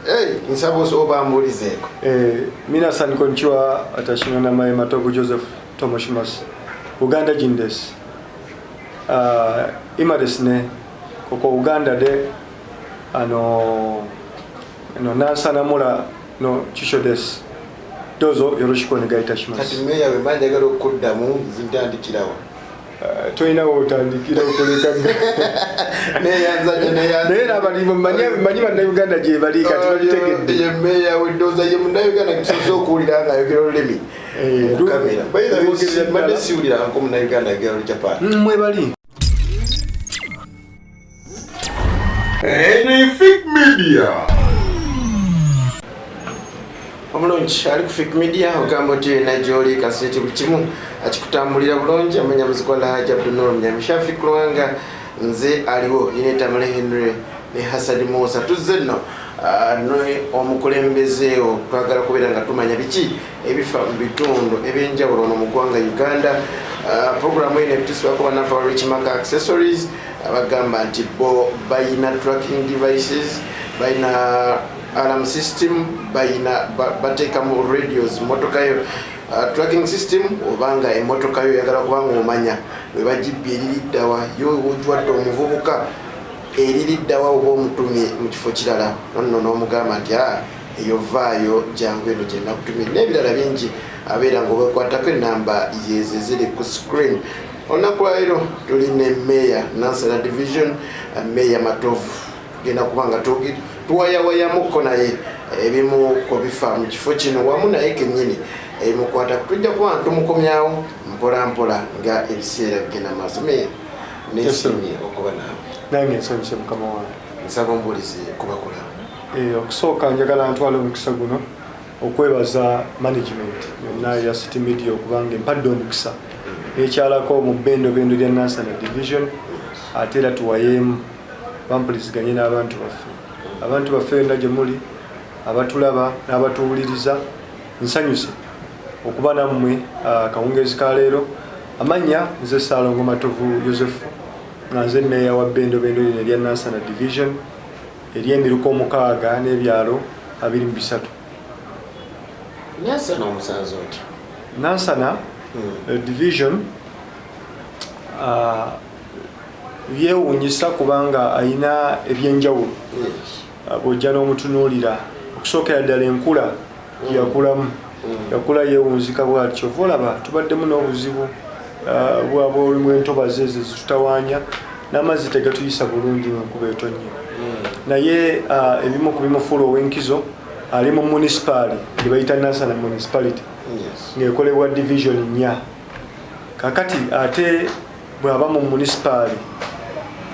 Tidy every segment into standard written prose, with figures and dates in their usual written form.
Hey, nsaba obambulizeeko. 皆さんこんにちは。私の名前マトグジョゼフと申します。ウガンダ人です。今ですね、ここウガンダでナンサナ村の知所です。どうぞよろしくお願いいたします。 Kati meeya, bwe mba njagala okuddamu zintandikirawo? Tolina wootandikira okuleka. Neyanza nyo, neyanza. Naye nabali manyi Bannayuganda gye bali kati babitegedde. Ye meeya w'eddooza, ye Munnayuganda tusoose okuwulira ng'ayogera olulimi mu kamera. By the way, lwogerera mbadde ddala. Siwulirangako Munnayuganda ayogera Olujapan. Mwebali. Fik Media. Omulungi ali ku Fik Media, ogamba oti yonna gyoli kaseti buli kimu akikutambulira bulungi. Amanya muzikwa Alhaji Abdunur Munyami Shafik Lwanga, nze aliwo nina Tamale Henry ne Hasani Musa. Tuzze nno ne omukulembeze o twagala kubeera nga tumanya biki ebifa mu bitundu ebyenjawulo ono mu ggwanga Uganda. Programu eno ekutusibwako bannaffe aba Richmark Accessories, abagamba nti bo bayina tracking devices, bayina alarm system, bayina bateekamu radios motoka yo, tracking system, obanga emotoka yo oyagala kubanga omanya bwe bagibbye eririddawa, yo ogiwadde omuvubuka eririddawa, oba omutumye mu kifo kirala nonno n'omugamba nti a eyo vaayo jangu eno gyenakutumye n'ebirala bingi, abeera nga obekwatako enamba yeze ziri ku screen. Olunaku lwaleero tuli ne meeya Nansana Division, Meeya Matovu. Tugenda kuba nga tuwayawayamuko naye ebimu ku bifa mu kifo kino wamu naye kennyini ebimukwatako. Tujja kuba nga tumukomyawo mpola mpola nga ebiseera bigenda maaso. Meeya, nesimye okuba naawe. Nange nsanyuse, mukama wange. Nsaba ombuulize kubakola. Okusooka njagala ntwala omukisa guno okwebaza management yonna eya City Media okubanga empadde omukisa nekyalako mu bbendobendo lya Nansana Division, ate era tuwayeemu bampuliziganye n'abantu baffe. Abantu baffe yonna gye muli, abatulaba n'abatuwuliriza, nsanyuse okuba nammwe akawungeezi ka leero. Amannya nze Saalongo Matovu Yosefu, nga nze meeya wa bbendobendo lino erya Nansana Division ery'emiruka 6 n'ebyalo 23. Nansana omusanze oti? Nansana Division yeewuunyisa kubanga ayina ebyenjawulo. Bw'ojja n'omutunuulira, okusookera ddala enkula gyeyakulamu, yakula yeewunzika bwati. Kyova olaba tubaddemu n'obuzibu bw'entobazi ezo ezitutawaanya n'amazzi tegatuyisa bulungi ng'enkuba etonnye. Naye ebimu ku bimufuula ow'enkizo, ali mu munisipaali gye bayita Nansana Municipality ng'ekolebwa division 4. Kakati ate bw'aba mu munisipaali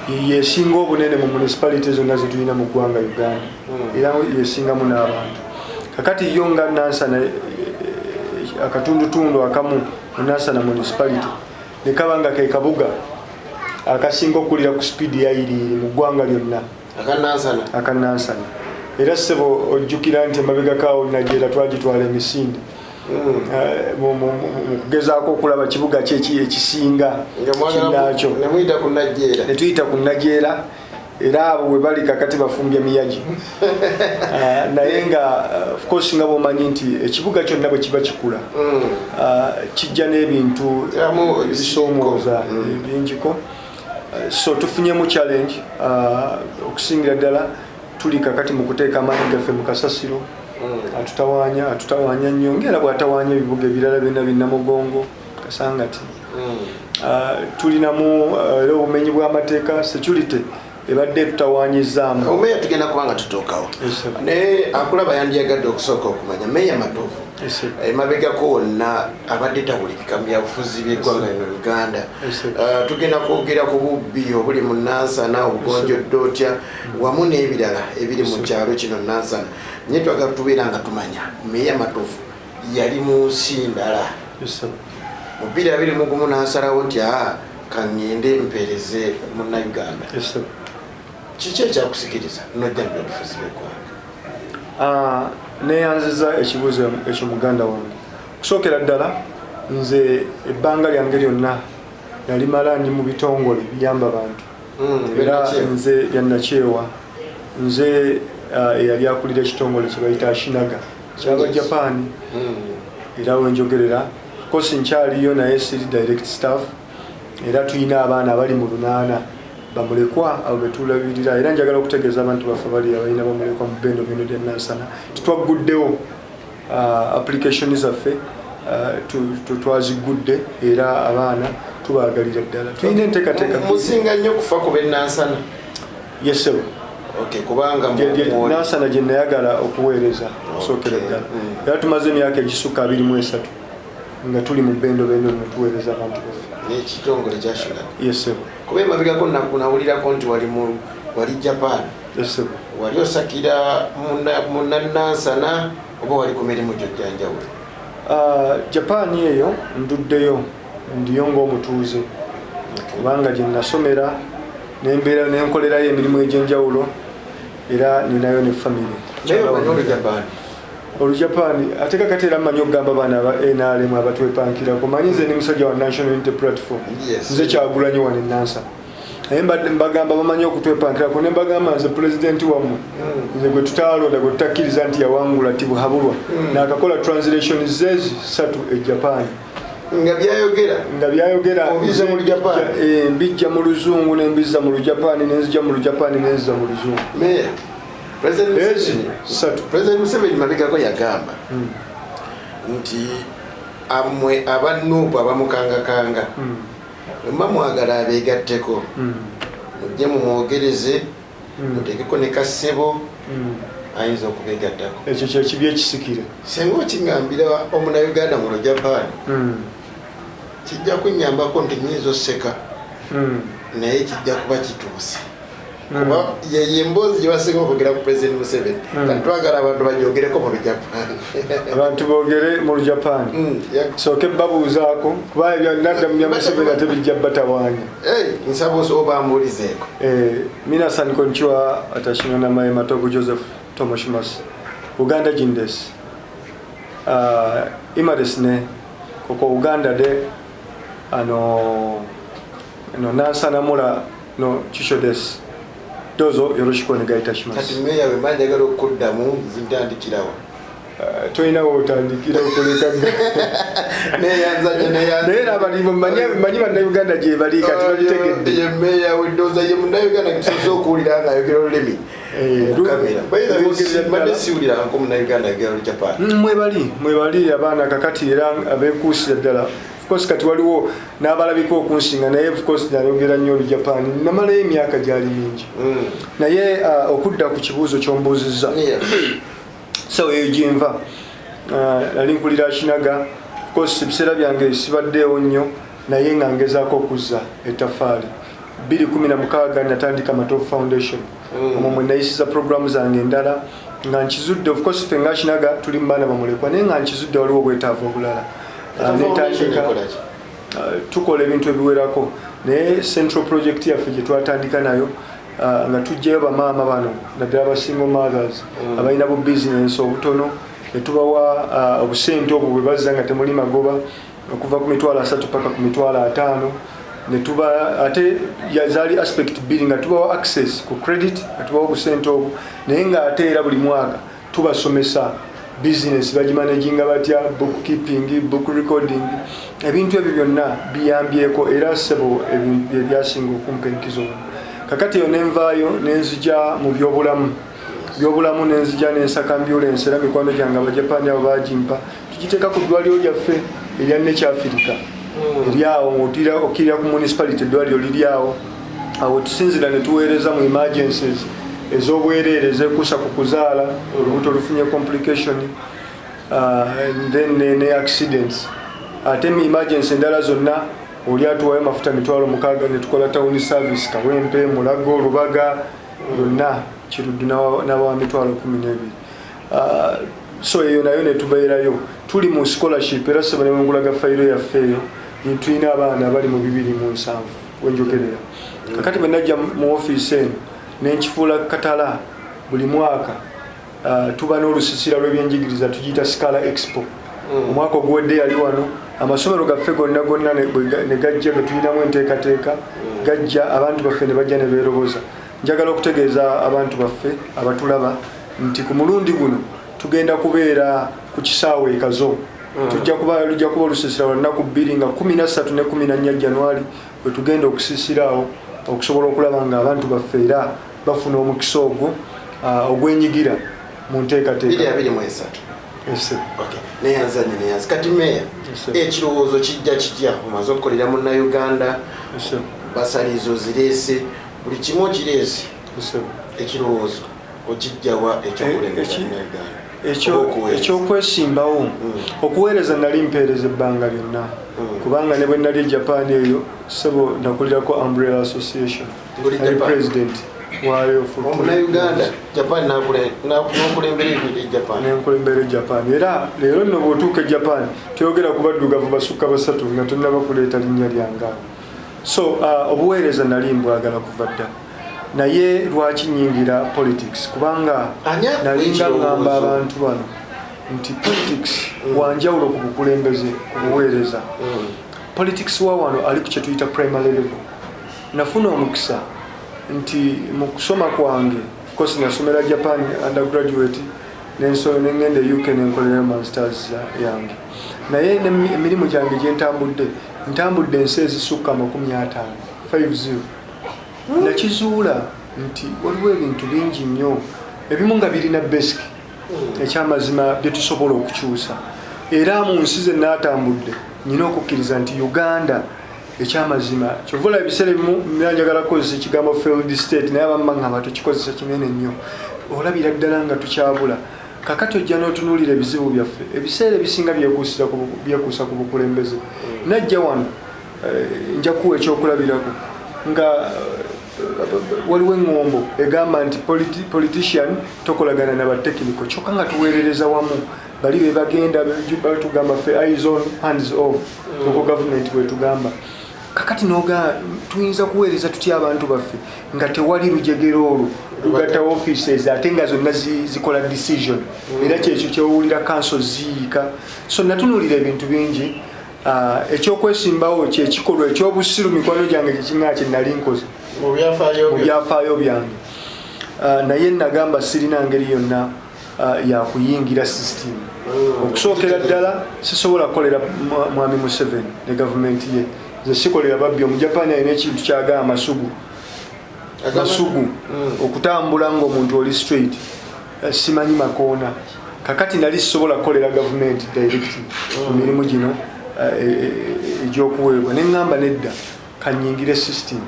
yesinga obunene mu municipality zonna zetulina mu ggwanga Uganda, era yesingamu n'abantu. Kakati yo nga Nansana, akatundutundu akamu mu Nansana Municipality ne kaba nga ke kabuga akasinga okulira ku sipiidi yayiriiri mu ggwanga lyonna. Akanansana. Akanansana. Era ssebo, ojjukira nti emabegakaawo Najeera twagitwala emisinde mu kugezaako okulaba kibuga ki ekisinga kinnaakyo. Nemuyita ku Najjeera. Ne tuyita ku Najeera, era abo bwe bali kakati bafumbya miyagi. Naye nga of course nga bwomanyi nti ekibuga kyonna bwe kiba kikula, kijja n'ebintu Kiramu ebisoomooza bingiko. So tufunyemu challenge, okusingira ddala tuli kakati mu kuteeka amaanyi gaffe mu kasasiro atutawaanya, atutawaanya nnyo ngaera bw'atawaanya ebibuga ebirala byonna, binnamugongo, Kasangati. Tulinamu era obumenyi bw'amateeka, security ebadde etutawaanyizaamu. Omeya, tugenda kuba nga tutuukawo. Yes, sir. Naye akulaba yandyagadde okusooka okumanya Meeya Matovu Yes, sir. emabegako wonna abadde tawulikika mu byabufuzi by'eggwanga lino Uganda. Yes, sir. Tugenda kwogera ku bubbi obuli mu Nansana, obugonjodde otya, wamu n'ebirala ebiri mu kyalo kino Nansana. Naye twagala tubeera nga tumanya Meeya Matovu yali mu nsi ndala Yes, sir. mu 2021 n'asalawo nti aa kaŋŋende mpeereze Munnayuganda. Yes, sir. Kiki ekyakusikiriza nojja mu byobufuzi by'eggwanga? Neyanziza ekibuuzo ekyo, muganda wange. Okusookera ddala nze ebbanga lyange lyonna nalimala ndi mu bitongole biyamba bantu. Era Byanakyewa. nze byannakyewa, nze Eyali akulira ekitongole kyebayita Ashinaga kyaba Japan. Era wenjogerera course nkyaliyo, naye siri direct staff. Era tulina abaana abali mu 8 bamulekwa abo betulabirira. Era njagala okutegeeza abantu baffe bali abalina bamulekwa mu bendo bino lya Nansana, titwagguddewo application zaffe, twazigudde era abaana tubagalira ddala. Tulina enteekateeka. Musinga nnyo okufa ku b'enansana? Yes ssebo. Kubanga Nansana gye nayagala okuweereza okusookera ddala. Era tumaze emyaka egisukka 23 nga tuli mu bendo bendo lino, tuweereza abantu baffe. N'ekitongole kyashinaga? Yes ssebo. Kuba emabegako nawulirako nti wali Japan. Yes ssebo. Wali osakira munanansana oba wali ku mirimu gyo gyanjawulo? Japan eyo nduddeyo, ndiyo ng'omutuuze kubanga gye nasomera nembeera nenkolerayo emirimu egy'enjawulo, era ninayo ne famire. Naye omanyi Olujapani? Olujapani ate kakati era mmanyi okugamba baana aba NRM abatwepankirako, manyi nze ndi musajja wa National Unity Platform. Nze Kyagulanyi wano enansa, naye mbagamba bamanyi okutwepankirako ne mbagamba nze pulezidenti wammwe, nze gwe tutaalonda, gwe tutakkiriza nti yawangula, Tibuhaburwa. Nakakola translation zezi 3 e Japan. Nga byayogera? Nga byayogera. Obizza mu Lujapani? Mbijja mu Luzungu nembizza mu Lujapani, nenzija mu Lujapani nenzija mu Luzungu. Meya, President Ezi Museveni, 3. President Museveni mabegako yagamba nti amwe aba NUP abamukangakanga, bwe mwagala abeegatteko, mujje mumwogereze, muteekeko ne kasebo, ayinza okubeegattako. Ekyo kyekibi ekisikire. Singa okiŋŋambira omunauganda mu Lujapani, kijja kunnyambako nti nyinza oseka, naye kijja kuba kituuse, kuba yeyo emboozi gye basinga okwogera ku President Museveni. Kati twagala abantu bagyogereko mu Lujapani. Abantu boogere mu Lujapani? Sooke babuuzaako, kuba nadda mu bya Museveni ate bijja batawaanya. Nsaba obambuulizeeko. 皆さんこんにちは。私の名前マトブジョゼフと申します。ウガンダ人です。今ですね、ここウガンダでナンサナ村の知所です。どうぞよろしくお願いいたします。 Kati meya, bwe mba njagala okuddamu zintandikirawo? Tolina wootandikira okuleka. Neyanzanye. Naye nabali manyi bannayuganda gye bali kati babitegedde. Ye meya wedooza ye munnayuganda kisoose okuwulira ng'ayogera olulimi mu kamera. By the way, lwogerera mbadde ddala. siwulirangako munnayuganda ayogera Olujapani. Mwebali abaana kakati era abeekuusira ddala. Of course kati waliwo n'abalabika okunsinga, naye of course nayogera nnyo Olujapani, namalayo emyaka gyali mingi. Naye okudda ku kibuuzo kyombuuzizza, so eyo gyenva. Nali nkulira Ashinaga. Of course ebiseera byange sibaddeewo nnyo, naye nga ngezaako okuzza ettaffaali. 2016 natandika Matovu Foundation. Omwo mwe nayisiza programu zange endala, nga nkizudde, of course ffe nga Ashinaga tuli mu baana bamulekwa, naye nga nkizudde waliwo obwetaavu obulala. Foundation Netandika ekola ki? Tukola ebintu ebiwerako, naye central project yaffe gye twatandika nayo, nga tujjayo bamaama bano naddala ba single mothers abalina bu business obutono, ne tubawa obusente obwo bwe bazza nga temuli magoba, okuva ku 30,000 paka ku 50,000. Ne tuba ate zaali aspect bbiri, nga tubawa access ku credit, nga tubawa obusente obwo, naye nga ate era buli mwaka tubasomesa business bagimanaginga batya, bookkeeping, book recording, ebintu ebyo byonna biyambyeko. Era sebo, ebintu bye byasinga okumpa enkizo wano. Kakati eyo nenvaayo nenzija mu byobulamu, nenzija nensaka ambulance, era mikwano gyange Abajapani abo bagimpa, tugiteeka ku ddwaliro lyaffe erya Nekyafirika eryawo ng'okkirira ku municipality, eddwaliro liri awo. Awo tusinzira ne tuweereza mu emergencies ez'obwereere ezekuusa ku kuzaala, olubuto lufunye complication, and then ne accidents. Ate mu emergency endala zonna, oli atuwayo mafuta 60,000 ne tukola town service, Kawempe, Mulago, Lubaga yonna, Kiruddu n'abawa 12,000. So eyo nayo netubeerayo, tuli mu scholarship. Era seba newengulaga fayiro yaffe eyo, tulina abaana abali mu 270 wenjogerera kakati. Bwe najja mu ofiisi eno nenkifuula katala, buli mwaka tuba n'olusisira lw'ebyenjigiriza, tugiyita Scholar Expo. Omwaka oguwedde yali wano, amasomero gaffe gonna gonna ne gajja, ge tulinamu enteekateeka, gajja, abantu baffe ne bajja ne beeroboza. Njagala okutegeeza abantu baffe abatulaba nti ku mulundi guno tugenda kubeera ku kisaawe e Kazo. Tujja kuba, lujja kuba olusiisira lwa nnaku 2, nga 13 ne 14 January, bwe tugenda okusiisira awo okusobola okulaba nga abantu baffe era bafuna omukisa ogwo ogwenyigira mu nteekateeka. 2023. Ese. Okay. Neyanza nnyo, neyanza. Kati meya, ekirowoozo kijja kitya? Omaze okukolera Munnayuganda, Ese. basalizo zireese, buli kimu okireese. Ese. Ekirowoozo okijjawa ekyokulembera Munnayuganda? Oba okuweereza? Ekyokwesimbawo, okuweereza nali mpeereza ebbanga lyonna, kubanga ne bwe nali e Japan eyo, sebo, nakulirako Umbrella Association. Ng'oli Nali Japan? president waayo for Omunnayuganda Japan, n'okulembera ebintu e Japan. Nenkulembera e Japan. Era leero nno bw'otuuka e Japan, toyogera ku baddugavu basukka basatu nga tonnaba kuleeta linnya lyange awo. So obuweereza nali mbwagala kuva dda. Naye lwaki nyingira politics? Kubanga Ani akuwa nalinga ngamba ekirowoozo? abantu bano nti politics wanjawulo ku bukulembeze, ku buweereza. Politics wa wano ali ku kyetuyita primary level. Nafuna omukisa nti mu kusoma kwange, of course nasomera Japan undergraduate, nengenda e UK nenkolerayo masters yange. Naye emirimu gyange gyentambudde, ntambudde ensi ezisukka 50, 50. Nakizuula nti waliwo ebintu bingi nnyo ebimu nga birina basic, ekyamazima, byetusobola okukyusa. Era mu nsi ze naatambudde, nyina okukkiriza nti Uganda, ekyamazima, kyova olaba ebiseera ebimu mba njagala kukozesa ekigambo failed state, naye abamu baŋŋamba tukikozesa kinene nnyo. Olabira ddala nga tukyabula. Kakati ojja n'otunuulira ebizibu byaffe, ebiseera ebisinga byekuusa ku bukulembeze. Najja wano, nja kuwa ekyokulabirako nga waliwo eŋŋombo egamba nti politician tokolagana na batekiniko, kyokka nga tuweerereza wamu. Bali be bagenda batugamba ffe eyes on, hands off, local government bwetugamba. Kakati noga tuyinza kuweereza tutya abantu baffe nga tewali lujegere olwo lugatta offices, ate nga zonna zikola decision? Era kyekyo kyewulira council ziyiika. So natunuulira ebintu bingi. Ekyokwesimbawo kyekikolwa ekyobusiru, mikwano gyange, kyekiŋaa kye nali nkoze mu byafaayo mu byo. Byafaayo byange. Naye nagamba sirina ngeri yonna yakuyingira system. Okusookera ddala, sisobola kukolera mwami Museveni ne gavumenti ye. Nze sikolera babbi. Omujapani alina ekintu kyagamba masugu. Masugu, okutambula ngaomuntu oli straight. Simanyi makoona. Kakati nali sisobola kukolera gavumenti direct mu mirimu gino egyokuweebwa. Neŋŋamba nedda, kanyingire system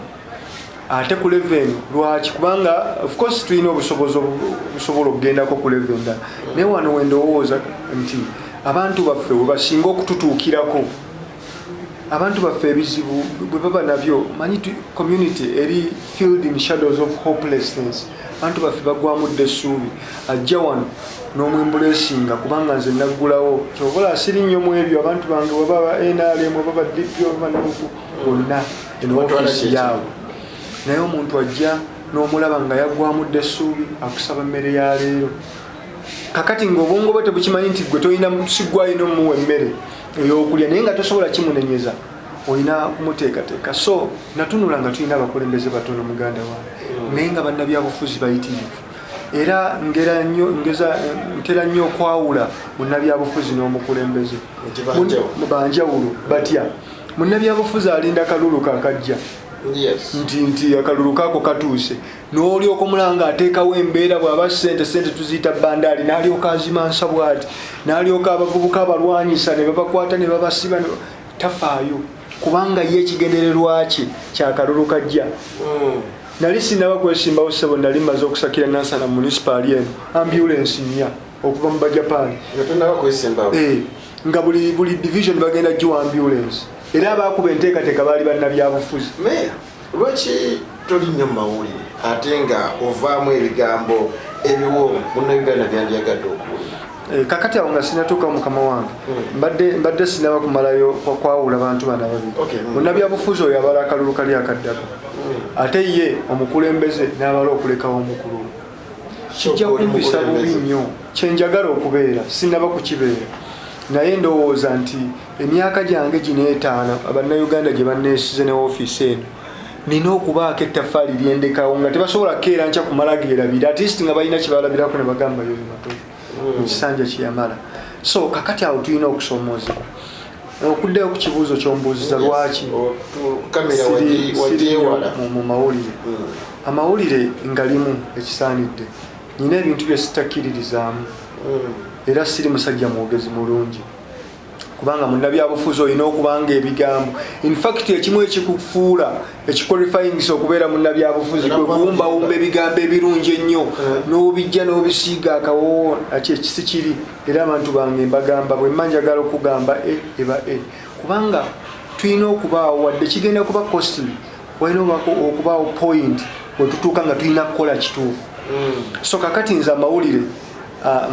ate ku level eno. Lwaki? Kubanga of course tulina obusobozi obusobola okugendako ku level endala, naye wano wendowooza nti abantu baffe we basinga okututuukirako. Abantu baffe ebizibu bwe baba nabyo, manyi community eri filled in shadows of hopelessness. Abantu baffe bagwamu dda essuubi. Ajja wano n'omwembulesinga, kubanga nze naggulawo. Kyovola siri nnyo mu ebyo. Abantu bange bwe baba NRM, oba ba DP, oba NUP, bonna eno Batwala ofiisi kyeki. yaabwe. Naye omuntu ajja n'omulaba nga yaggwamu dda essuubi, akusaba mmere ya leero. Kakati ngaobwongo bwe tebukimanyi nti gwe tolina, sigwa alina omuwa emmere ey'okulya, naye nga tosobola kimunenyeza, olina kumuteekateeka. So natunula nga tulina abakulembeze batono, muganda wange, naye nga bannabyabufuzi bayitirivu. Era ngera nnyo, ngeza ntera nnyo okwawula munnabyabufuzi n'omukulembeze. Nti banjawulo. Banjawulo batya? Munnabyabufuzi alinda kalulu kakajja, nti akalulu kaako katuuse, n'olyoka omulanga ateekawo embeera. Bw'aba sente, sente tuziyita bandaali, n'alyoka azimansa bw'ati, n'alyoka abavubuka abalwanyisa ne babakwata ne babasiba tafaayo, kubanga ye ekigendererwa kye kyakalulu kajja. Nali sinaba kwesimbawo, ssebo, nali maze okusakira Nansana munisipaali eno ambulance 4 okuva mu Bajapaani. Nga tonaba kwesimbawo? Eh, nga buli division bagenda giwa ambulance. Era abakuba enteekateeka baali bannabyabufuzi. Meya, lwaki toli nnyo mu mawulire ate nga ovaamu ebigambo ebiwoomu Munnayuganda byandyagadde okuwulira? Eh, kakati awo nga sinatuuka, mukama wange, mbadde sinaba kumalayo kwawula bantu bana babiri. Munnabyabufuzi oyo abala akalulu kali akaddako, ate ye omukulembeze n'abala okulekawo omukulu. Kijja Kyokka oli kumpisa bubi mukulembeze. nnyo. Kyenjagala okubeera sinaba kukibeera, naye ndowooza nti emyaka gyange gino 50 Abannayuganda gye banneesize ne ofiisi eno, Nina okubaako ettaffaali lyendekawo nga tebasobola kukeera nkya kumala geerabira, at least nga balina kyebalabirako ne bagamba yoyo Matovu mu kisanja kyeyamala. So kakati awo tulina okusoomoozebwa. Okuddayo ku kibuuzo kyombuuziza, lwaki Kamera siri wagyewala? mu mawulire? Amawulire ngalimu ekisaanidde. Nina ebintu bye sitakkiririzaamu, era siri musajja mwogezi mulungi, kubanga munnabyabufuzi olina okubanga ebigambo, infact ekimu ekikufuula, ekiqualifyingisa okubeera munnabyabufuzi, kwe kuwumbawumba ebigambo ebirungi ennyo n'obijja n'obisiiga akawoowo. Aki ekisi kiri, era abantu bange mbagamba, bwe mba njagala okugamba e eba e, kubanga tulina okubaawo, wadde kigenda kuba costly, walina okubaawo point wetutuuka nga tulina kukola kituufu. So kakati nze amawulire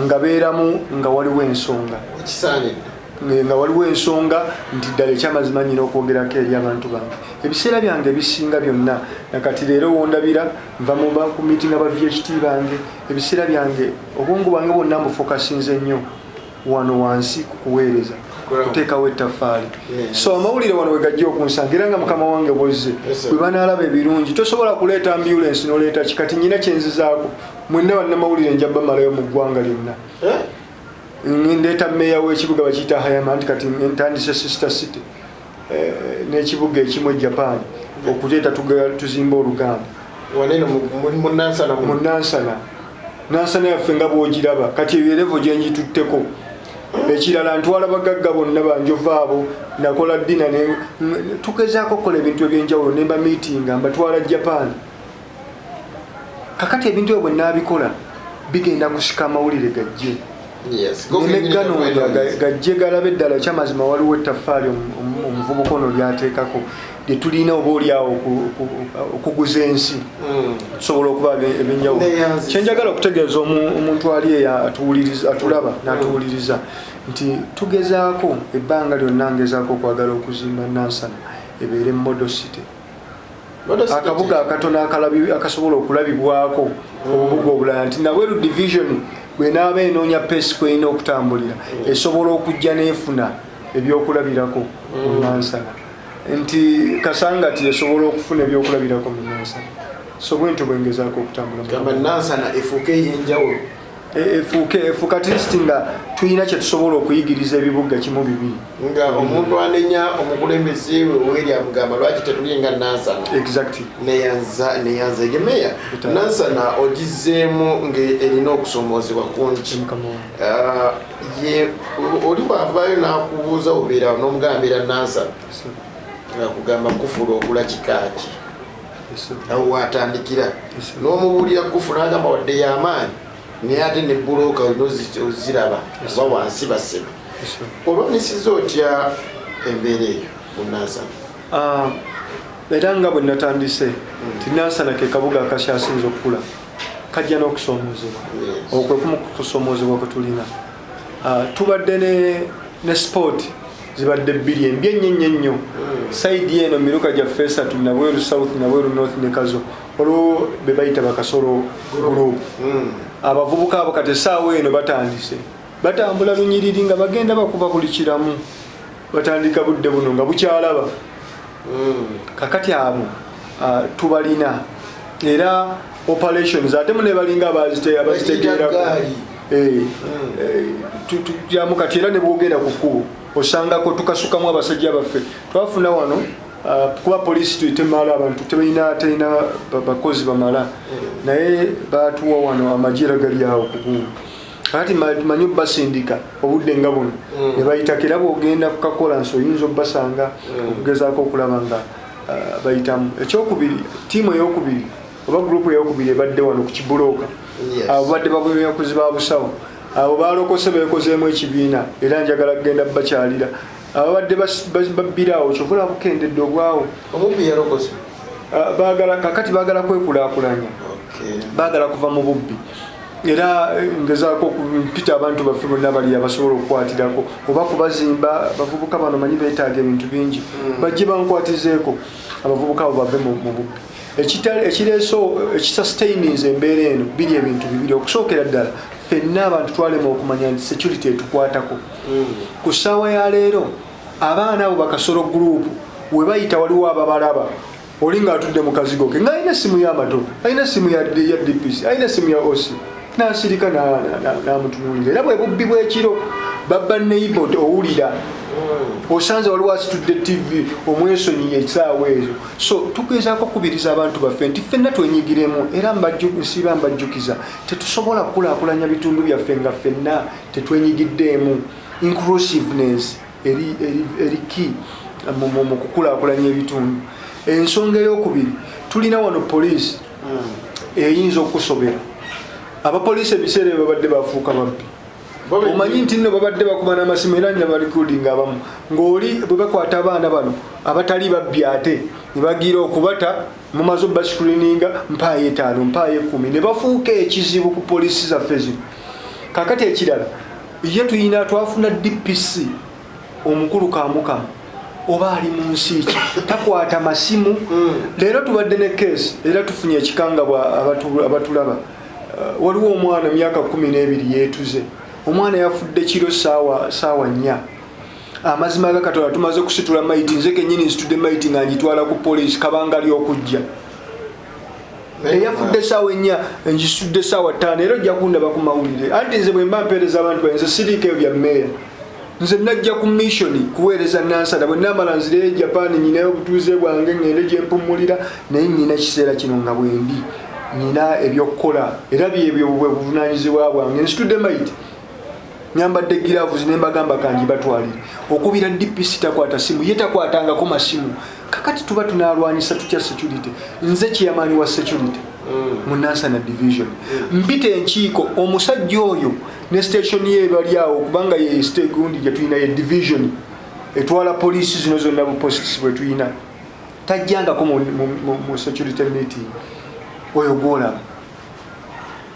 ngabeeramu nga waliwo ensonga. Ekisaanidde. Nga waliwo ensonga nti ddala ekyamazima nyina okwogerako eri abantu bange. Ebiseera byange ebisinga byonna, nakati leero wondabira nva ku meeting aba VHT bange. Ebiseera byange, obwongo bwange bwonna mbufokasinze nnyo wano wansi ku kuweereza, kuteekawo ettaffaali. So amawulire wano wegajja okunsanga, era nga mukama wange bwozze, bwe banaalaba ebirungi. Tosobola kuleeta ambulance noleeta ki. Kati nyina kyenzizaako, mwenna bannamawulire nja bamalayo mu ggwanga lyonna. Eh? Ndeeta meeya w'ekibuga bakiyita Hayama, nti kati ntandise sister city n'ekibuga ekimu e Japan, okuleeta tuzimbe oluganda. Wanene mu Nansana. Mu Nansana, Nansana yaffe nga bwogiraba kati, eyo erevo gyenjitutteko. Ekirala, ntwala bagagga bonna banjovu abo, nakola dinner, tugezaako okukola ebintu ebyenjawulo, nemba meetinga, mbatwala Japan. Kakati ebintu ebyo bwe naabikola bigenda kusika amawulire gajje nemeganoonya gajje galabe eddala ekyamazima waliwo ettaffaali omuvubuka ono lyateekako lyetulina, oba oliawo okuguza ensi, tusobola okuba ebyenjawulo. Kyenjagala okutegeeza omuntu ali eyo atulaba n'atuwuliriza nti tugezaako ebbanga lyonna, ngezaako okwagala okuzimba Nansana ebeere model city, akabuga akatono akasobola okulabibwako obubuga obulala, nti Nabweru Division bwenaaba enoonya pace kwerina okutambulira, esobola okujja n'efuna ebyokulabirako mu Nansana, nti Kasangati esobola okufuna ebyokulabirako mu Nansana. So bwentyo bwengezaako okutambula. Gamba Nansana efuuke ey'enjawulo. Efuuke at least nga tulina kyetusobola okuyigiriza ebibuga kimu bibiri. Nga omuntu anenya omukulembeze we weri amugamba, lwaki tetuli nga Nansana? Exactly. Neyanza, neyanza egemeya. Nansana ogizeemu ng'erina okusomoozebwa kungi. Mukama wange. Ah, ye oli bwavaayo n'akubuuza obeera n'omugambira Nansana, akugamba kufula ogula kikaaki? Awo watandikira n'omubuulira kufula, agamba wadde y'amaanyi, naye ate ne bulooka olina oziraba oba wansi basebe. Olwanisiza otya embeera eyo mu Nansana? Ah, era nga bwe natandise nti Nansana ke kabuga akakyasinza okukula, kajja n'okusomoozebwa. Okwo kumu kusomoozebwa kwe tulina. Ah, tubadde ne sport zibadde bbiri embi ennyo ennyo ennyo. Side eno miruka gyaffe esatu, Nabweru South, Nabweru North ne Kazo, olwo be bayita Bakasolo Group. Abavubuka abo kati essaawa eno batandise, batambula lunyiriri nga bagenda bakuba buli kiramu, batandika budde buno nga bukyalaba. Kakati abo tubalina era operations, ate mune balinga abazitegeerako. Gaali. Eh, tujjamu kati, era ne bwogenda ku kkubo osangako tukasukamu abasajja baffe twafuna wano, kuba poliisi temala abantu, tebalina, terina bakozi bamala, naye batuwa wano amagye era gali awo kugumu. Kati manyi obasindika obudde nga buno ne bayitako, era bwogenda ku kakolansi oyinza obbasanga okugezaako okulaba nga bayitamu. Ekyokubiri, ttiimu eyokubiri oba group eyokubiri ebadde wano ku kibulooka, abo badde babuyakuzi ba busawo, abo balokose, bekozeemu ekibiina, era njagala kugenda bakyalira ababadde babbiraawo, kyova olaba bukendedde obwawo. Omubbi yalokose? Ah, baagala kakati baagala kwekulaakulanya, baagala kuva mu bubbi, era ngezaako okupita abantu baffe bonna bali abasobola okukwatirako oba kubazimba. Abavubuka bano manyi beetaaga ebintu bingi, bajje bankwatizeeko abavubuka abo bave mu bubbi. Ekireese ekisustaininze embeera eno biri ebintu bibiri. Okusookera ddala, ffenna abantu twalema okumanya nti security etukwatako. Ku ssaawa ya leero abaana abo Bakasolo Group we bayita waliwo ababalaba. Oli ng'atudde mu kazigo ke, ng'alina essimu y'amatovu, alina essimu ya DPC, alina essimu ya OC, n'asirika n'amutunuulira. Era bwe bubbi bw'ekiro, babba neighbor, owulira osanze waliwo asitudde TV, omwesonyiye ekisaawa ezo. So tugezaako okukubiriza abantu baffe nti ffenna twenyigiremu, era nsiiba mbajjukiza, tetusobola kukulaakulanya bitundu byaffe nga ffenna tetwenyigiddeemu. Inclusiveness eri key mu kukulaakulanya ebitundu. Ensonga eyokubiri, tulina wano poliisi eyinza okusobera. Abapoliisi ebiseera ebyo babadde bafuuka babbi. Omanyi nti nno babadde bakuba n'amasimu, era nina barecording abamu ng'oli bwe bakwata abaana bano abatali babbi, ate ne bagira okubata, mumaze obascreeninga, mpaayo 5, mpaayo 10, ne bafuuka ekizibu ku poliisi zaffe zino. Kakati ekirala, ye tuyina twafuna DPC omukulu Kamukama, oba ali mu nsi ki, takwata masimu. Leero tubadde ne case, era tufunye ekikangabwa abatulaba. Waliwo omwana myaka 12 yeetuze. Omwana yafudde kiro saawa 4. Amazima ga Katonda, tumaze kusitula maiti, nze kenyini nsitudde maiti nga ngitwala ku poliisi kabanga lyokujja. Eyafudde saawa 4, ngisitudde saawa 5. Era ojja kundaba ku mawulire. Anti nze bwe mba mpeereza abantu bange, nze siriiko ebyo bya mmeeya. Nze najja ku mission kuweereza Nansana. Bwe namala nzireyo Japan, nyinayo obutuuze bwange, ngende gyempummulira. Naye nyina kiseera kino nga bwendi nyina ebyokukola, era byebyo bwe buvunanyizibwa bwange. Nsitudde maiti, nyambadde gloves, ne mbagamba kangi batwalire. Okubira DPC, takwata simu, ye takwatangako masimu. Kakati tuba tunalwanyisa tutya security? Nze chairman wa security mu Nansana Division. Mpita enkiiko, omusajja oyo ne station ye ebali awo, kubanga ye gundi gye tulina, ye division etwala poliisi zino zonna, bu posts bwe tulina. Tajjangako mu security meeting oyo gwolaba.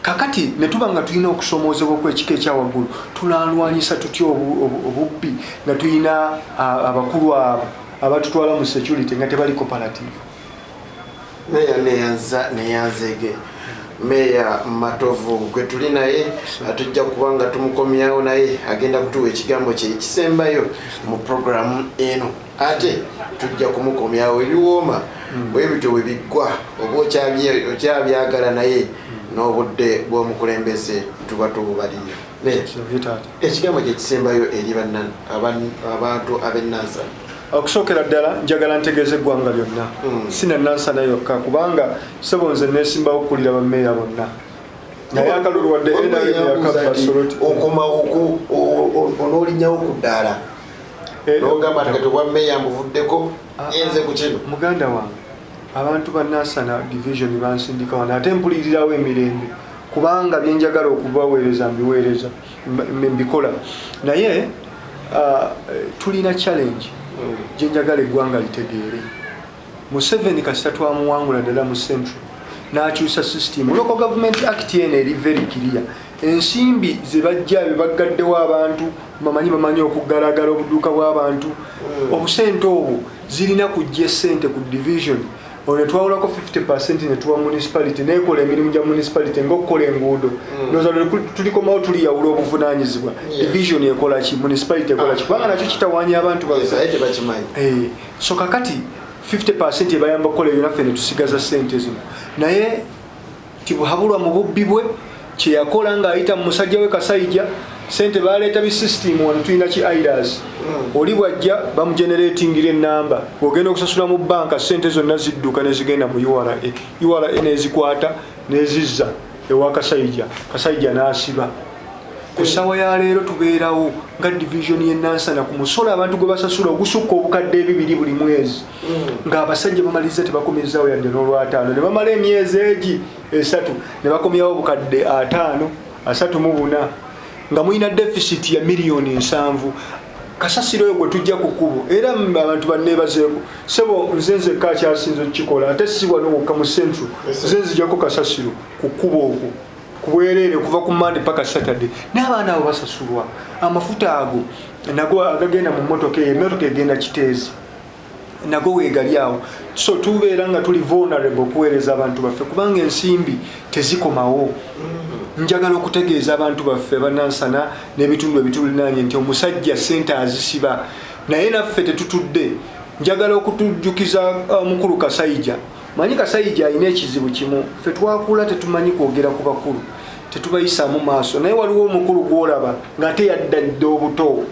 Kakati ne tuba nga tulina okusomoozebwa okwekika ekyawaggulu, tunalwanyisa tutya obubbi nga tulina abakulu abo abatutwala mu security nga tebali cooperative? Meya, neyanza neyanzege. Meya Matovu gwe tuli naye, tujja kuba nga tumukomyawo, naye agenda kutuwa ekigambo kye ekisembayo mu puroguramu eno. Ate tujja kumukomyawo. Ebiwooma bwe bityo bwe biggwa, oba okyabyagala, naye n'obudde bw'omukulembeze tuba tububalirira. Meya, ekigambo kye ekisembayo eri abantu ab'enansana. Okusookera ddala, njagala ntegeeza eggwanga lyonna, si na Nansana yokka, kubanga sebo nze nesimbawo okukulira bammeeya bonna, naye akalulu wadde NRM yakabba Soroti. Okomawo onoolinyawo ku ddaala nogamba nti kati obwa meeya mbuvuddeko, nze ku kino. Muganda wange, abantu ba Nansana Division bansindika wano, ate mpulirirawo emirembe, kubanga byenjagala okubaweereza mbiweereza, mbikola. Naye tulina challenge gyenjagala eggwanga litegeere. Museveni kasita twamuwangula ddala mu Central, n'akyusa system. Local Government Act eno eri very clear. Ensimbi zebajja bebaggaddewo abantu, bamanyi okugalagala obuduuka bw'abantu. Obusente obwo zirina kujja esente ku division olwo netwawulako 50% netuwa municipality, nekola emirimu gya municipality ngaokukola enguudo. Ndowooza lwe tulikomawo tuliyawula obuvunanyizibwa, division ekola ki, municipality ekola ki, kubanga nakyo kitawanya abantu baffe. Naye tebakimanyi. So kakati 50% ebayamba kukola ebyo, naffe netusigaza sente zino. Naye Tibuhabulwa mu bubbi bwe kyeyakola ng'ayita mu musajja we Kasaija, sente baleeta bisystem. Wano tulina ki IRAS, oli bwajja bamugeneratingira enamba, ogenda okusasula mu banka, sente zonna zidduka nezigenda mu URA. URA nezikwata nezizza ewa Kasaija, Kasaija n'asiba. Ku ssaawa ya leero tubeerawo nga division y'enansana ku musolo abantu gwe basasula ogusukka 2000 buli mwezi, ng'abasajja bamaliriza tebakomezaawo yadde n'olwataano. Ne bamala emyezi egi 3 ne bakomyawo 534,000, nga mulina deficit ya miliyoni 70. Kasasiro oyo gwe tujja ku kkubo, era abantu banneebazeeko, sebo nze nzekka akyasinza okukikola, ate si wano wokka mu Central. Nze nzijako kasasiro ku kkubo okwo ku bwereere kuva ku Mande paka Saturday, n'abaana abo basasulwa. Amafuta ago nago agagenda mu motoka eyo, emotoka egenda Kiteezi, nago weegali awo. So tubeera nga tuli vulnerable okuweereza abantu baffe, kubanga ensimbi tezikomawo. Njagala okutegeeza abantu baffe abanansana n'ebitundu ebitulinaanye nti omusajja sente azisiba, naye naffe tetutudde. Njagala okutujjukiza mukulu Kasaija. Manyi Kasaija alina ekizibu kimu, ffe twakula tetumanyi kwogera ku bakulu, tetubayisaamu maaso, naye waliwo omukulu gwolaba ng'ate yadda dda obuto,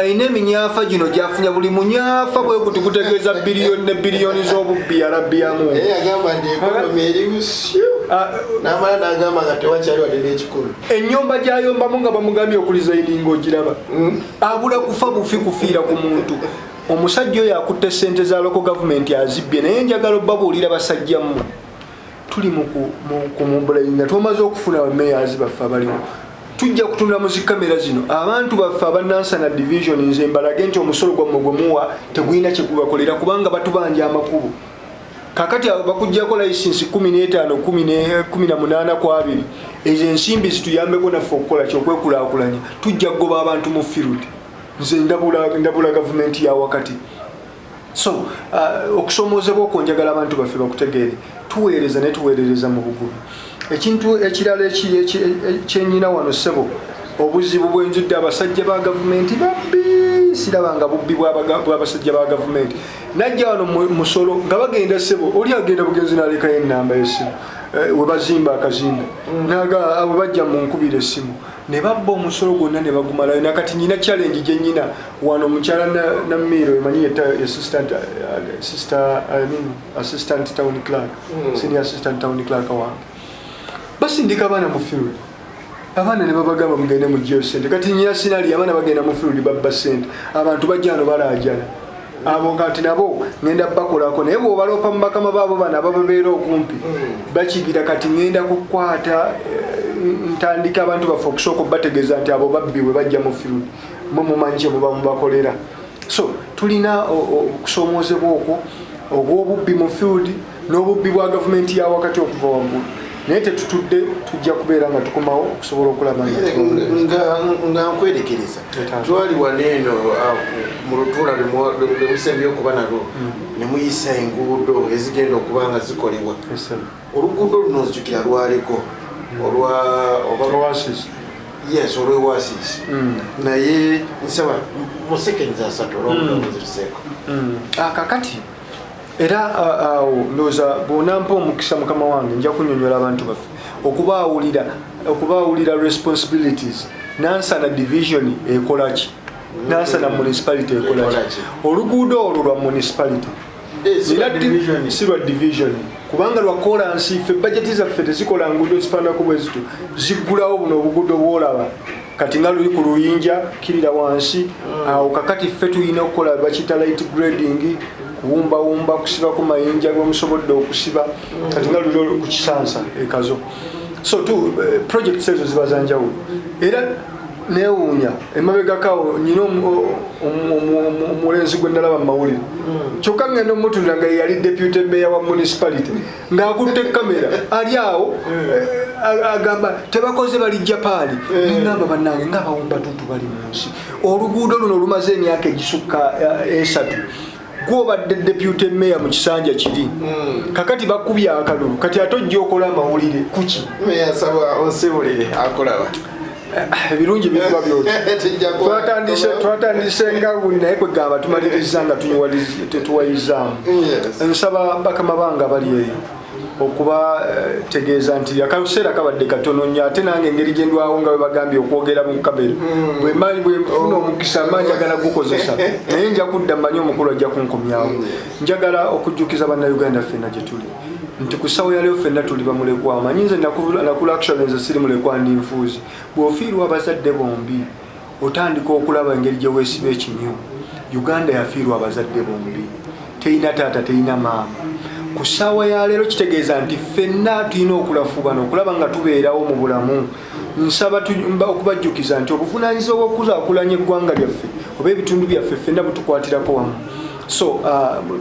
alina eminyafa gino gyafunya, buli munyafa bwe guti gutegeeza biliyoni ne biliyoni z'obubbi yarabbiyamu. Naye yagamba nti economy eri busyu, n'amala n'agamba nga tewakyali wadde n'ekikulu. Ennyumba gyayombamu nga bamugambye okuresigninga ogiraba, abula kufa bufi kufiira ku muntu. Omusajja oyo akutte sente za local government azibbye. Naye njagala obabuulira, basajja mmwe, tuli mu kumubulayinga, twamaze okufuna bamayors baffe abaliwo. Tujja kutunula mu zikamera zino abantu baffe abanansana division, nze mbalage nti omusolo gwammwe gwe muwa tegulina kyegubakolera, kubanga batubanja amakubo. Kakati abo bakuggyako license 15, 18 ku 20. Ezo ensimbi zituyambeko naffe okukola kyokwekulaakulanya. Tujja kugoba abantu mu field. Nze ndabula gavumenti ya wakati. So okusomoozebwa okwo njagala abantu baffe bakutegeere. Tuweereza naye tuweerereza mu bugubi. Ekintu ekirala kyenyina wano, ssebo, obuzibu bwenzudde, abasajja ba gavumenti babbi. Sirabanga bubbi bw'abasajja ba gavumenti. Najja wano musolo nga bagenda, ssebo, oli agenda bugenzi nalekayo enamba y'essimu, we bazimba akazimbe, naga abo bajja mu nkubira essimu ne babba omusolo gwonna ne bagumalayo. Nakati nyina challenge gye nyina wano, mukyala Namiiro, emanyi assistant, sister, I mean, assistant town clerk, senior assistant town clerk wange. Basindika abaana mu field, abaana ne babagamba mugende mugyeyo sente. Kati nyina sinali abaana bagenda mu field babba sente, abantu bajja wano balaajana. Abo kati nabo ngenda bakolako, naye bw'obaloopa mu bakama baabo bano abababeera okumpi bakigira. Kati ngenda kukwata, ntandika abantu baffe okusooka obategeeza nti abo babbi, bwe bajja mu field mwe mumanyi kye muba mubakolera. So tulina okusoomoozebwa okwo obw'obubbi mu field n'obubbi bwa gavumenti ya wakati okuva waggulu, naye tetutudde. Tujja kubeera nga tukomawo okusobola okulaba nga nkwerekereza. Twali wano eno mu lutuula lwe musembye okuba nalwo ne muyisa enguudo ezigenda okuba nga zikolebwa. Oluguudo luno nzijukira lwaliko olwa Oasis. Yes, olw'e Oasis. Naye nsaba mu seconds 30 olwokuziruseeko. Kakati era awo ndowooza bw'onampa omukisa, mukama wange, nja kunyonyola abantu baffe okubaawulira responsibilities. Nansana division ekola ki? Nansana municipality ekola ki? Oluguudo olwo lwa municipality, si lwa division, kubanga lwa kolansi. Ffe bajeti zaffe tezikola nguudo zifaananako bwe zito, ziggulawo buno obuguudo bwolaba kati nga luli ku luyinja kirira wansi awo. Kakati ffe tulina okukola bakiyita light grading, kuwumbawumba, kusibako mayinja gwemusobodde okusiba, kati nga luli ku kisansa ekazo. So projects ezo ziba zanjawulo. Era newuunya emabegakawo nyina omulenzi gwe nalaba mu mawulire, kyokka ngenda omutulira nga yeyali deputy mayor wa municipality ng'akutte kamera ali awo, agamba tebakoze, bali Japaani. Nengamba bannange ngaabawumba tutu bali mu nsi. Oluguudo luno lumaze emyaka egisukka 3, gwobadde deputy mayor mu kisanja kiri. Kakati bakubye akalulu, kati ate ojja okola amawulire kuki? Nsaba onsibulire akulaba. Ebirungi biggwa byoti. Twatandise nga naye kwegamba tumaliriza nga tetuwayizaamu. Nsaba bakama bange abali eyo okubategeeza nti akaseera kabadde katono nnyo, ate nange engeri gye ndwawo nga bwe bagambye okwogera mu kamera, bwefuna omukisa mba njagala gukozesa, naye nja kudda, mmanyi omukulu ajja kunkomyawo. Njagala okujjukiza bannayuganda ffenna gye tuli nti ku ssaawa yaliyo ffenna tuli bamulekwa. Amanyi nze nakula, actually nze siri mulekwa, ndi nfuuzi. Bw'ofiirwa abazadde bombi otandika okulaba engeri gye weesiba ekimyu. Uganda yafiirwa abazadde bombi, terina taata, terina maama ku ssaawa ya leero. Kitegeeza nti ffenna tulina okulafubana okulaba nga tubeerawo mu bulamu. Nsaba okubajjukiza nti obuvunaanyizibwa bw'okukulaakulanya eggwanga lyaffe oba ebitundu byaffe ffenna butukwatirako wamu. So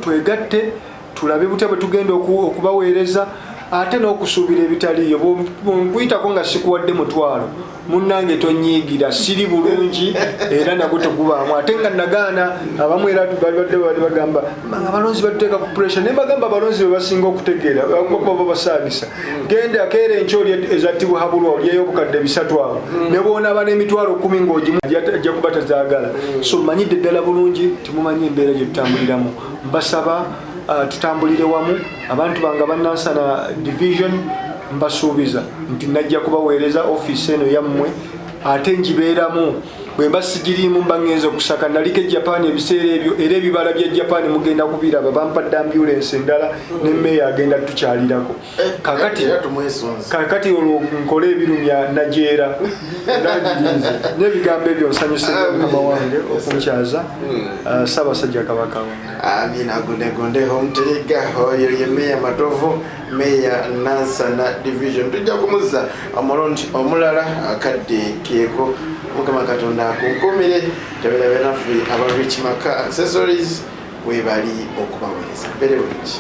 twegatte tulabe butya bwe tugenda okubaweereza. Ate n'okusuubira ebitaliiyo, bwenkuyitako nga sikuwadde mutwalo, munnange tonyiigira, siri bulungi era nagwo tegubaamu. Ate nga nagaana abamu era babadde bali bagamba nga abalonzi batuteeka ku pressure, naye bagamba abalonzi be basinga okutegeera baba basaagisa. Genda keera enkya olye eza tibuhabulwa, olyeyo obukadde 300 awo, ne bw'onaaba n'emitwalo 10 ng'ogimu ajja kuba tazaagala. So mmanyidde ddala bulungi timumanyi embeera gye tutambuliramu. Mbasaba tutambulire wamu. Abantu bange Abannansana Division, mbasuubiza nti najja kubaweereza ofiisi eno yammwe, ate ngibeeramu. Bwe mba sigiriimu mba ngenze okusaka. Naliko e Japan ebiseera ebyo, era ebibala bya Japan mugenda kubiraba. Bampadde ambulensi endala ne meeya agenda tukyalirako. Kakati Era tumwesunze. Kakati olwo nkole ebirumya najeera era ngirinze n'ebigambo ebyo. Nsanyuse mukama wange okunkyaza. Ssaabasajja Kabaka wange. Amina. Agundegundeho omuterega oyo ye Meya Matovu, Meya Nansana Division. Tujja kumuzza omulundi omulala akadde keeko. Mukama Katonda akunkumire. Teberabye naffe aba Rich Maka Accessories webali okubaweereza. Mbere bulungi.